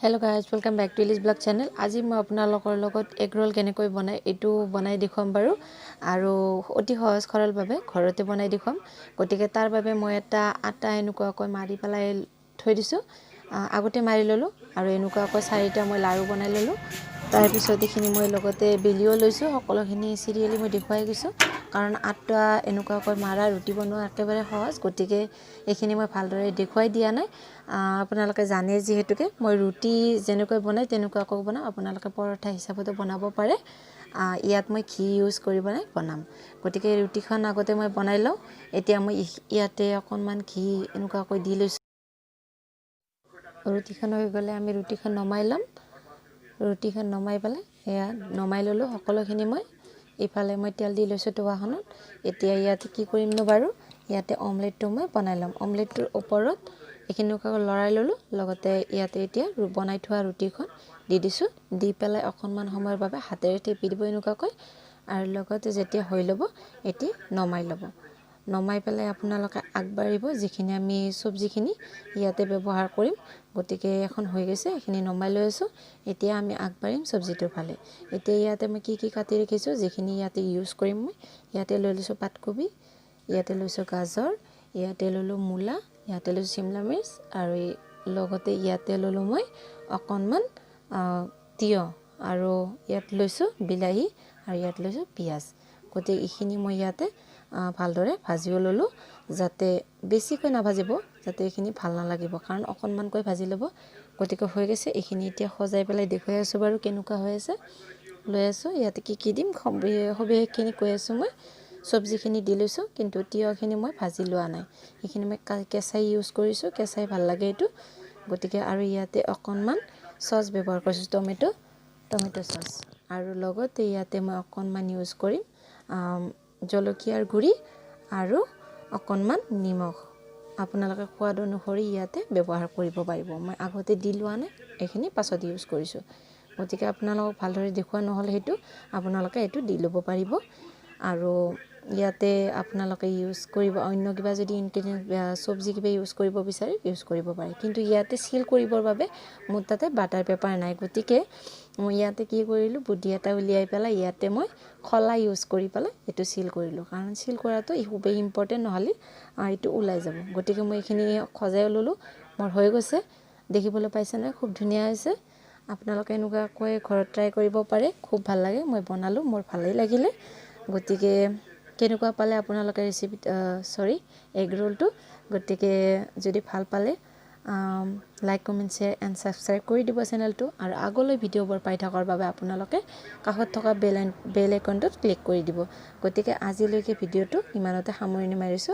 Hello guys, welcome back to Ili's Vlog channel. আজি মই আপোনালোকৰ লগত এগ ৰোল কেনেকৈ বনায়, এইটো বনাই দেখুৱাম বাৰু আৰু অতি সহজ সৰলভাৱে ঘৰতে বনাই দেখুৱাম। গতিকে তাৰ বাবে মই এটা আটা এনেকুৱাকৈ মাৰি পেলাই থৈ দিছোঁ। আগতে মাৰি ল'লোঁ আৰু এনেকুৱাকৈ চাৰিটা মই লাড়ু বনাই ল'লোঁ। তাৰপিছত এইখিনি মই লগতে বেলিও লৈছোঁ। সকলোখিনি চিৰিয়েলি মই দেখুৱাই গৈছোঁ, কাৰণ আটা এনেকুৱাকৈ মাৰা, ৰুটি বনোৱা একেবাৰে সহজ। গতিকে এইখিনি মই ভালদৰে দেখুৱাই দিয়া নাই। আপোনালোকে জানে যিহেতুকে মই ৰুটি যেনেকৈ বনাই তেনেকুৱাকৈ বনাওঁ। আপোনালোকে পৰঠা হিচাপতো বনাব পাৰে। ইয়াত মই ঘি ইউজ কৰি পেলাই বনাম। গতিকে ৰুটিখন আগতে মই বনাই লওঁ। এতিয়া মই ইয়াতে অকণমান ঘি এনেকুৱাকৈ দি লৈছোঁ। ৰুটিখন হৈ গ'লে আমি ৰুটিখন নমাই ল'ম। ৰুটিখন নমাই পেলাই এয়া নমাই ল'লোঁ সকলোখিনি মই। ইফালে মই তেল দি লৈছোঁ টাৱাখনত। এতিয়া ইয়াতে কি কৰিমনো বাৰু? ইয়াতে অমলেটটো মই বনাই ল'ম। অমলেটটোৰ ওপৰত এইখিনি লৰাই ল'লোঁ। লগতে ইয়াতে এতিয়া বনাই থোৱা ৰুটিখন দি দিছোঁ। দি পেলাই অকণমান সময়ৰ বাবে হাতেৰে টেপি দিব এনেকুৱাকৈ আৰু লগতে যেতিয়া হৈ ল'ব, এতিয়া নমাই ল'ব। নমাই পেলাই আপোনালোকে আগবাঢ়িব যিখিনি আমি চব্জিখিনি ইয়াতে ব্যৱহাৰ কৰিম। গতিকে এখন হৈ গৈছে, এইখিনি নমাই লৈ আছোঁ। এতিয়া আমি আগবাঢ়িম চব্জিটোৰ ফালে। এতিয়া ইয়াতে মই কি কি কাটি ৰাখিছোঁ, যিখিনি ইয়াতে ইউজ কৰিম, মই ইয়াতে লৈ লৈছোঁ পাতকবি, ইয়াতে লৈছোঁ গাজৰ, ইয়াতে ল'লোঁ মূলা, ইয়াতে লৈছোঁ চিমলা মিৰ্চ আৰু লগতে ইয়াতে ল'লোঁ মই অকণমান তিয়ঁহ আৰু ইয়াত লৈছোঁ বিলাহী আৰু ইয়াত লৈছোঁ পিঁয়াজ। গতিকে এইখিনি মই ইয়াতে ভালদৰে ভাজিও ল'লোঁ, যাতে বেছিকৈ নাভাজিব, যাতে এইখিনি ভাল নালাগিব, কাৰণ অকণমানকৈ ভাজি ল'ব। গতিকে হৈ গৈছে এইখিনি। এতিয়া সজাই পেলাই দেখুৱাই আছোঁ বাৰু কেনেকুৱা হৈ আছে। লৈ আছোঁ। ইয়াতে কি কি দিম, সবিশেষখিনি কৈ আছোঁ। মই চব্জিখিনি দি লৈছোঁ, কিন্তু তিয়ঁহখিনি মই ভাজি লোৱা নাই। সেইখিনি মই কেঁচাই ইউজ কৰিছোঁ। কেঁচাই ভাল লাগে এইটো। গতিকে আৰু ইয়াতে অকণমান চচ ব্যৱহাৰ কৰিছোঁ, টমেট' চচ আৰু লগতে ইয়াতে মই অকণমান ইউজ কৰিম জলকীয়াৰ গুড়ি আৰু অকণমান নিমখ। আপোনালোকে সোৱাদ অনুসৰি ইয়াতে ব্যৱহাৰ কৰিব পাৰিব। মই আগতে দি লোৱা নাই, এইখিনি পাছত ইউজ কৰিছোঁ। গতিকে আপোনালোকক ভালদৰে দেখুওৱা নহ'ল সেইটো, আপোনালোকে এইটো দি ল'ব পাৰিব। আৰু ইয়াতে আপোনালোকে ইউজ কৰিব অন্য কিবা যদি ইনগ্ৰেডিয়েণ্ট, চব্জি কিবা ইউজ কৰিব বিচাৰে, ইউজ কৰিব পাৰে। কিন্তু ইয়াতে চিল কৰিবৰ বাবে মোৰ তাতে বাটাৰ পেপাৰ নাই। গতিকে মই ইয়াতে কি কৰিলোঁ, বুদ্ধি এটা উলিয়াই পেলাই ইয়াতে মই শলা ইউজ কৰি পেলাই এইটো চিল কৰিলোঁ, কাৰণ চিল কৰাটো খুবেই ইম্পৰ্টেণ্ট, নহ'লে এইটো ওলাই যাব। গতিকে মই এইখিনি সজাই ল'লোঁ। মোৰ হৈ গৈছে। দেখিবলৈ পাইছে নহয়, খুব ধুনীয়া হৈছে। আপোনালোকে এনেকুৱাকৈ ঘৰত ট্ৰাই কৰিব পাৰে, খুব ভাল লাগে। মই বনালোঁ, মোৰ ভালেই লাগিলে। গতিকে কেনেকুৱা পালে আপোনালোকে ৰেচিপি, চৰি, এগ ৰোলটো? গতিকে যদি ভাল পালে like, comment, share and subscribe কৰি দিব চেনেলটো আৰু আগলৈ ভিডিঅ'বোৰ পাই থকাৰ বাবে আপোনালোকে কাষত থকা বেল আইকনটোত ক্লিক কৰি দিব। গতিকে আজিলৈকে ভিডিঅ'টো ইমানতে সামৰণি মাৰিছোঁ।